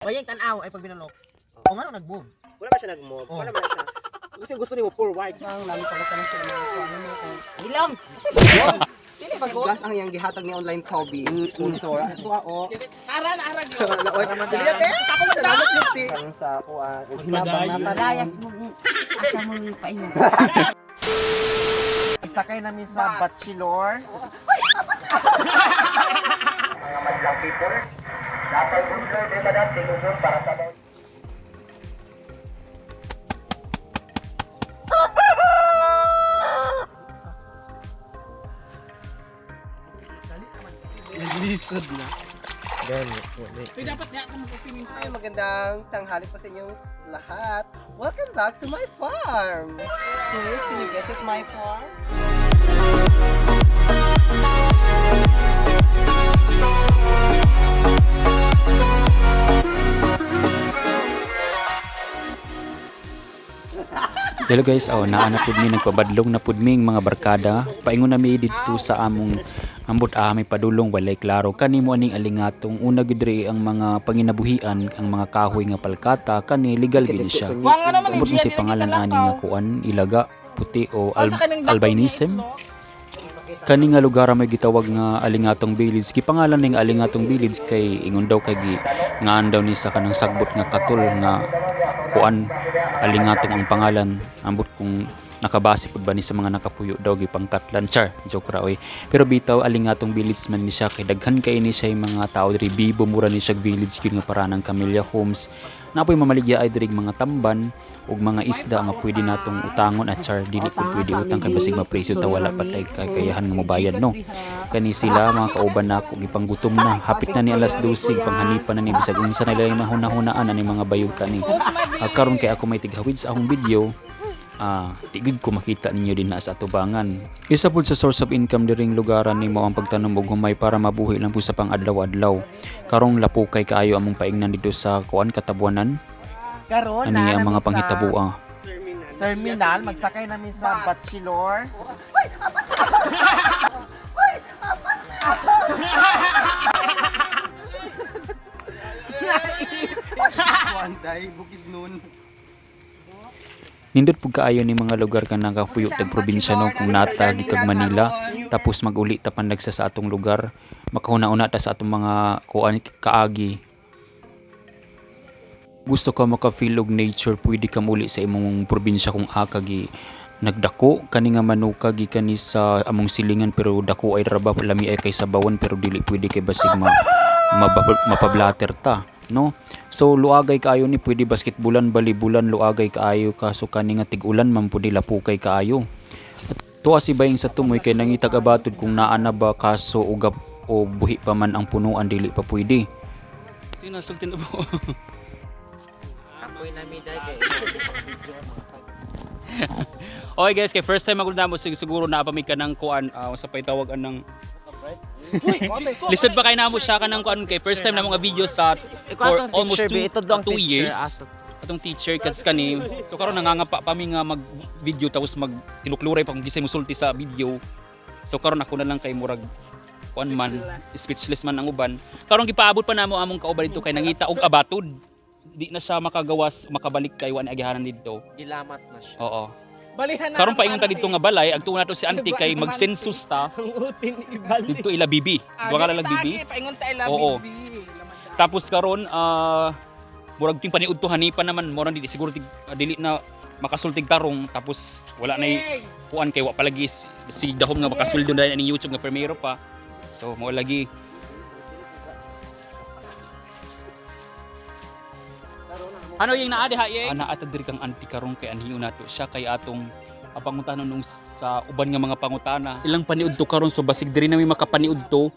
Bayang tanaw ay pag binalok. O nga nag-move. Wala ba siya nag-move? Oh. Wala ba siya? Kasi gusto niyo forward. Ang lami pala tanong sila mga kung ano mo kung. Ilong. Dili ba gas ang iyang gihatag ni online Kobe sponsor. Ato ah o. Ara na arag yo. Oy, dili te. Salamat Yusti. Sa ako ah, ug hinabang na Layas mo. Asa mo paingon. Nagsakay namin sa Bachelor. Naglisod na. Uy, dapat nga ako mag-opinion Ay, magandang tanghali po sa inyong lahat. Welcome back to my farm. Please, can you visit my farm? Hello guys, oh, naa na pud mi, nagpabadlong na pud mi mga barkada. Paingon na mi didto sa among ambot may padulong, walay klaro. Kani mo aning alingatong una gid diri ang mga panginabuhian, ang mga kahoy nga palkata kani legal gid ni siya. Wa nga naman Ambot ni mo Gia si dili pangalan kita ani nga lakaw. kuan ilaga puti o Unsa kaning dako albinism. nga itlog? Kani nga lugar may gitawag nga Alingatong Village. Gipangalan ning Alingatong Village kay ingon daw kay gi ngaan daw ni sa kanang sagbot nga katol nga kuan Alingatong ang pangalan. Ambot kung nakabase pud ba ni sa mga nakapuyo daw gipangkatlan, char, joke ra oy. Pero bitaw Alingatong Village man ni siya kay daghan kay ni siya yung mga tao diri, bibo mura ni siya village gyud nga para ng Camellia Homes. Napoy mamaligya ay diri mga tamban ug mga isda nga pwede natong utangon at char, dili pud pwede utang kay basig mapresyo ta, wala pa tay kakayahan nga mobayad, no. Kani sila mga kauban nako gipanggutom na, hapit na ni alas 12, panghanipan na ni bisag unsa na lang mahuna-hunaan ani mga bayog kani. Karon kay ako may tighawid sa akong video, di gid ko makita ninyo din na sa atubangan. Isa pud sa source of income diring lugaran nimo ang pagtanom og humay para mabuhi lang po sa pang-adlaw-adlaw. Karong lapukay kaayo among paingnan dito sa kuan katabuanan Karon ani na ang namin mga sa panghitabua. Terminal, magsakay namin sa Bachelor. Wanday, bukid nun. Nindot pud kaayo ni mga lugar ka nakapuyo tag probinsya, no, kung nata gikag Manila tapos maguli ta pandagsa sa atong lugar, makahuna-una ta sa atong mga kuan kaagi. Gusto ka maka-feel og nature, pwede ka muli sa imong probinsya kung aka gi nagdako kani nga manuka gikan ni sa among silingan, pero dako ay raba, lami ay kay sabawan, pero dili pwede kay basig ma, mapablater ta, no. So luagay kaayo ni, pwede basketbulan, balibulan, luagay kaayo, kaso kani nga tig-ulan man pud lapukay kaayo. Tuwa si Baying sa tumoy kay nangitag abatod kung naa na ba, kaso ugap o buhi pa man ang punuan, dili pa pwede. Sino sultin mo? Apoy nami dai kay Okay guys, kay first time ako na mo siguro na pa mi kanang kuan, sa pay tawag anang Lisod pa kay namo siya kanang kuan kay first time na mga video sa for atong almost teacher, two, be, ito daw ang two teacher, years. ato. Atong teacher kas kani. So karon nangangapa pa mi nga mag video tapos mag tinukluray pa kung gisay musulti sa video. So karon ako na lang kay murag kuan man, speechless man ang uban. Karon gipaabot pa namo among kauban dito kay nangita og abatod. Di na siya makagawas, makabalik kay wa ni agihanan didto. Gilamat na siya. Oo. Balihan na. Karon ang paingon ta anak didto eh. nga balay, agtuon nato si auntie kay mag-census ta. Didto ila bibi. Ah, Duha ka dili lang ta, bibi. agi, Paingon ta ila Oo. bibi. Laman ta. Tapos karon murag ting paniud to hanipan naman murag dili siguro tig, dili na makasultig tarong, tapos wala na kuan kay wa palagi si, si dahom nga makasuldo na ning YouTube nga premiero pa. So mo lagi. Ano yung naa diha yeng? Ana ata diri kang anti karon kay anhiyo nato siya kay atong pangutana nung sa uban nga mga pangutana. Ilang paniud to karon, so basig diri nami makapaniud to.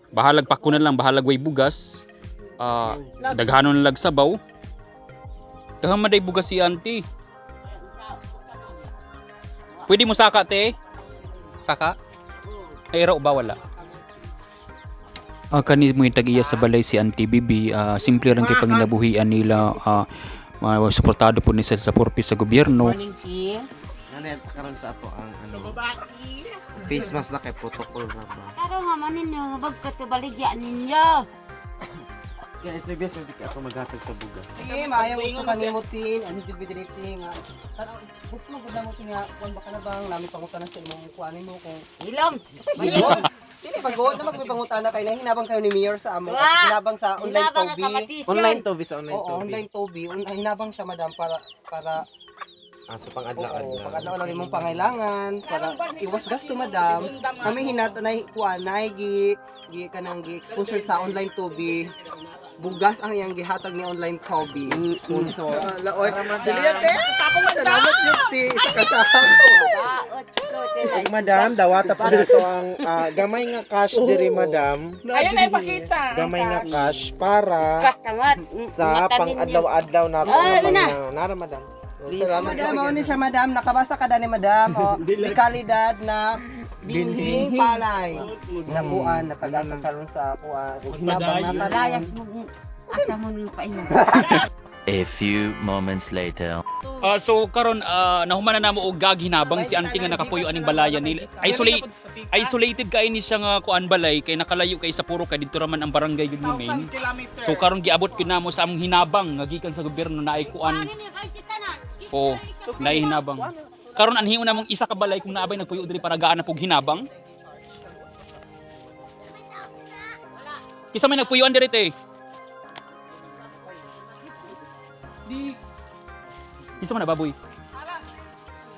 Bahalag pako na lang, bahalag way bugas. Daghanon na lag sabaw. Daghan man day bugas si auntie. Pwede mo saka te? Saka? Ay raw ba wala? Kani mo yung tag-iya sa balay si Auntie Bibi, simple lang kay panginabuhian nila, suportado po ni sila sa purpose sa gobyerno. Morning, Ki. Ano yan, karon sa ato ang ano, face mask na kay protocol na ba? Karon nga man ninyo bagkat baligya ninyo. Yeah, ito best hindi ako maghatag sa bugas. Sige, maayong ito kanimo tin. Ano jud bidiri nga. Tanaw, gusto mo gud namo ti nga kuan baka na bang nami pangutana sa imong kuan mo kung Ilom. Hilom. Dili pa gud na magpangutana kay nahinabang kayo ni Mayor sa amo. Wa! Hinabang sa online Hinabang ang Toby. kamatis Online yun. to, sa online Oo, to. online Toby. Hinabang siya madam para para Ah, so pang oo, adlaw-adlaw. pag adlaw lang imong pangailangan para iwas gasto madam. Kami hinata na kuan nay gi gi kanang gi sponsor sa online Toby. Bugas ang iyang gihatag ni online Toby sponsor. Laoy. Dili ate. Salamat yuti sa kasako. Baot, Ug madam, dawata po nato ang gamay nga cash diri madam. Ayun na ipakita. Gamay nga cash para Kastangat. sa pang-adlaw-adlaw nato Ah, nga yun na. Nara madam. Salamat madam, mao ni siya madam. Nakabasa ka dani madam. O, may kalidad na binhing palay. Nakuan, napag-asa karon sa kuan. Ug hinabang na karon. Layas mo. Asa mo yung paingon. A few moments later. So karon nahuman na namo og gaghinabang si auntie nga nakapuyo aning balayan nila. Isolate isolated kay ni siya nga kuan balay kay nakalayo kay sa puro kay didto ra man ang barangay gud ni main. 1,000 kilometer. So karon giabot gyud namo sa among hinabang nga gikan sa gobyerno na ay kuan o naay hinabang. Karon anhion namong isa ka balay kung naabay nagpuyo diri para gaan na pug hinabang. Kisa may nagpuyuan diri te. Kisa man na baboy.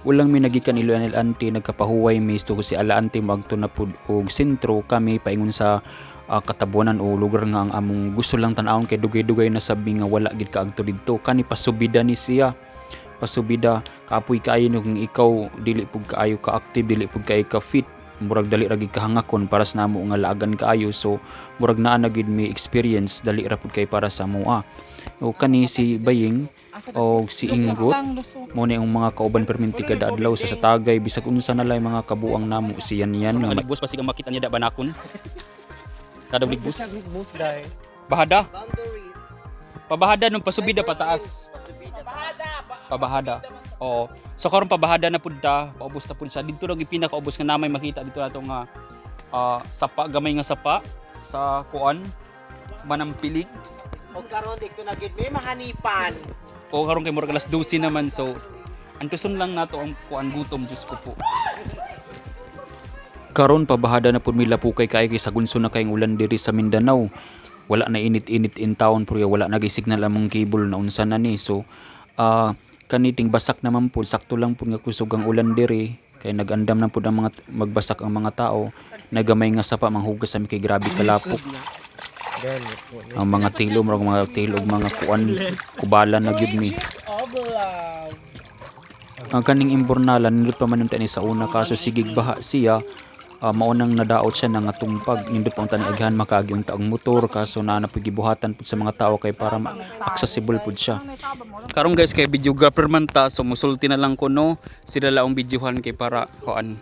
Ulang mi nagikan ilo anil ante nagkapahuway mi to si ala ante magto na pud og sentro kami paingon sa katabunan o lugar nga ang among gusto lang tan-awon kay dugay-dugay na sabi nga wala gid kaagto didto kani pasubida ni siya, pasubida kapoy kaayo no kung ikaw dili pud kaayo ka active, dili pud kaayo ka fit, murag dali ra gid kahangakon para sa namo nga laagan kaayo. So murag naa na gid mi experience, dali ra pud kay para sa moa. O kani si Baying o si Inggot mo na yung mga kauban perminti kada adlaw sa tagay bisag unsa na lang mga kabuang namo si yan yan nga ligbus pasig ang makita niya da banakon kada ligbus bahada Boundaries. Pabahada nung pasubida pataas. Pabahada. Oo. So karon pabahada na pud ta, paubos na pud siya. Dito lang ipinakaubos nga namay makita dito nato nga sapa, gamay nga sapa sa kuan manampilig. Og karon dito na gid may mahanipan. O karon kay murag alas 12 naman, so antuson lang nato ang kuan gutom, Diyos ko po. Karon pabahada na pud mi lapukay kay kay sagunso na kayong ulan diri sa Mindanao. Wala na init-init in town pero wala na gyud signal among cable na unsa na ni. So kaniting basak naman pud, sakto lang pud nga kusog ang ulan diri kay nagandam na pud ang mga magbasak ang mga tao. Nagamay nga sapa manghugas sa mi kay grabe kalapok. Ang mga tilo murag mga tilo og mga kuan kubala na gyud mi. Of love. Ang kaning imbornala nindot pa man unta ni sa una kaso sigig baha siya, maunang nadaot siya na nga tungpag nindot pa unta ni aghan makaagi unta ang motor kaso naa na pud gibuhatan pud sa mga tao kay para accessible pud siya. Karon guys kay videographer man ta, so musulti na lang ko no sila laong videohan kay para kuan.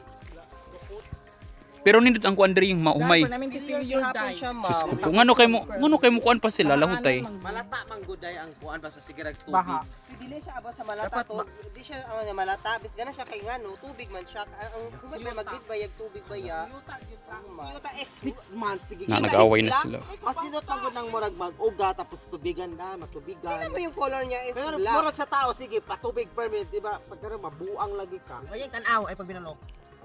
Pero nindot ang kuan diri yung maumay. Namin titil your Hapon die. siya, ma'am. Sus ko po. Ngano kay mo kuan pa sila lahutay. Malata man guday ang kuan basta sige rag tubig. Baha. Dili siya abot sa malata to. Di siya ang malata bis gana siya kay ngano tubig man siya. Ang humay ba magbid bayag tubig baya. Yuta is 6 months sige. Na nag-away na sila. Mas nindot man gud nang murag mag-uga tapos tubigan na, matubigan. Tingnan mo yung color niya is Pero black. murag sa tao sige, patubig permanent, di ba? Pagka mabuang lagi ka. Ay, tanaw ay pag binalok.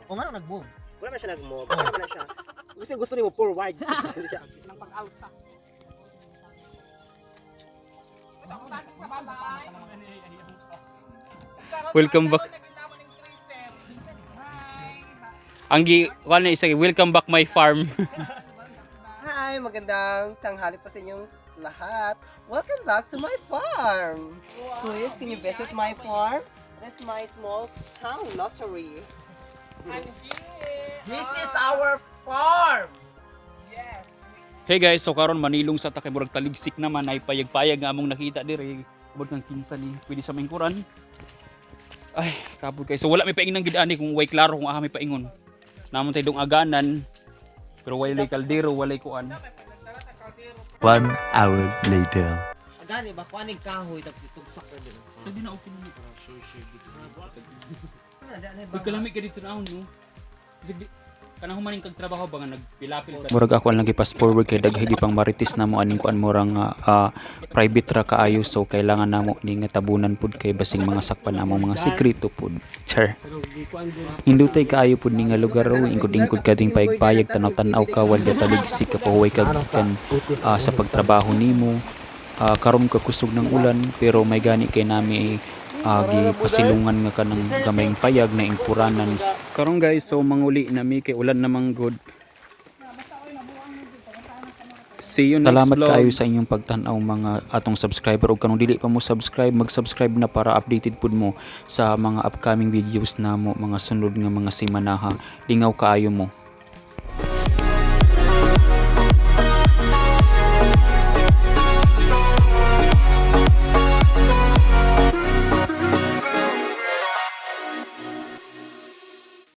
O nga nag-move. Wala man siya nag-move. Wala man siya. Gusto gusto nimo forward. Hindi siya. Ng pag-alsa. Welcome back. Ang gi kuan na isa welcome back my farm. Hi, magandang tanghali po sa inyong lahat. Welcome back to my farm. Please, can you visit my farm? That's my small town lottery. And here, This is our farm. yes. Hey guys, so karon manilong sa takay murag taligsik naman ay payag-payag nga among nakita diri. Abot ng kinsa ni pwede sa maingkuran. Ay, kabog kay. So wala may paingon gid ani kung way klaro kung aha may paingon. Namon tay dong aganan. Pero walay kaldero, walay kuan. 1 hour later. Gani ba kuanig kahoy tapos itugsak na din. Sa di na okay na. Sure, sure. Uy, kalami ka dito na no. Bisag di. Kanang humaning kag trabaho ba nga nagpilapil ka? Murag ako ang lagi fast forward kay daghay pang marites namo aning kuan, murang private ra kaayo, so kailangan namo ni nga tabunan pud kay basing mga sakpan namo mga sekreto pud. Char. Hindutay kaayo pud ni nga lugar ro, ingkod-ingkod ka ding payag-payag, tanaw-tanaw ka, wal taligsik ka, pahuway ka gikan sa pagtrabaho nimo. Karon ka kusog ng ulan, pero may gani kay nami gipasilungan nga kanang gamayng payag na ingkuranan. Karon guys, so manguli nami kay ulan namang good. See you next. Salamat vlog. Kaayo sa inyong pagtan-aw, mga atong subscriber, ug kanong dili pa mo subscribe, mag-subscribe na para updated pud mo sa mga upcoming videos namo mga sunod nga mga simanaha. Lingaw kaayo mo.